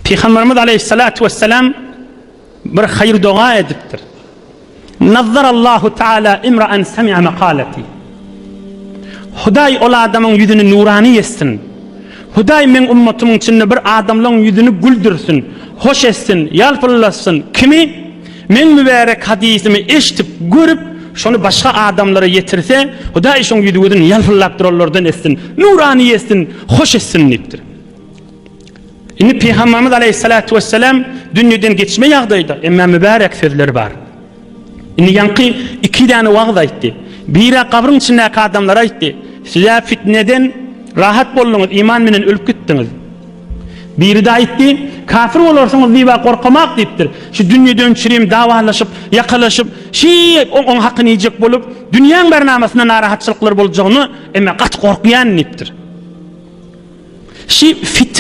Pygamberimiz aleýhissalatu wessalam bir haýyr doga edipdir. Nazzarallahu taala imra'an sami'a makalati. Hudaý ol adamyň ýüzüni nurany etsin. Hudaý meň ummatymyň içinde bir adamlaň ýüzüni güldürsin, hoş etsin, ýalpyldasyn. Kimi meň mübärek hadysymy eşdip, görüp, şony başga adamlara ýetirse, Hudaý şoň ýüzi-gözüni ýalpyldap duranlardan etsin, nurany etsin, hoş etsin diýipdir. Indi Pygamberimiz aleýhissalatu wessalam dünýeden geçme ýagdaýda, emma mübärek sözleri bar. Indi ýaňky iki däne wagyz aýtdy. Biri gabryň içindäki adamlara aýtdy. Siz-ä fitneden rahat bolduňyz, iman bilen ölüp gitdiňiz. Biri-de aýtdy, kafir bolarsyňyz diýip-ä gorkamak diýipdir. Şu dünýeden çürim dawalaşyp, ýakalaşyp, şi oň hakyny iýjek bolup, dünýäň barnamasynda narahatçylyklar boljagyny emma gaty gorkýan diýipdir. Şi fitne.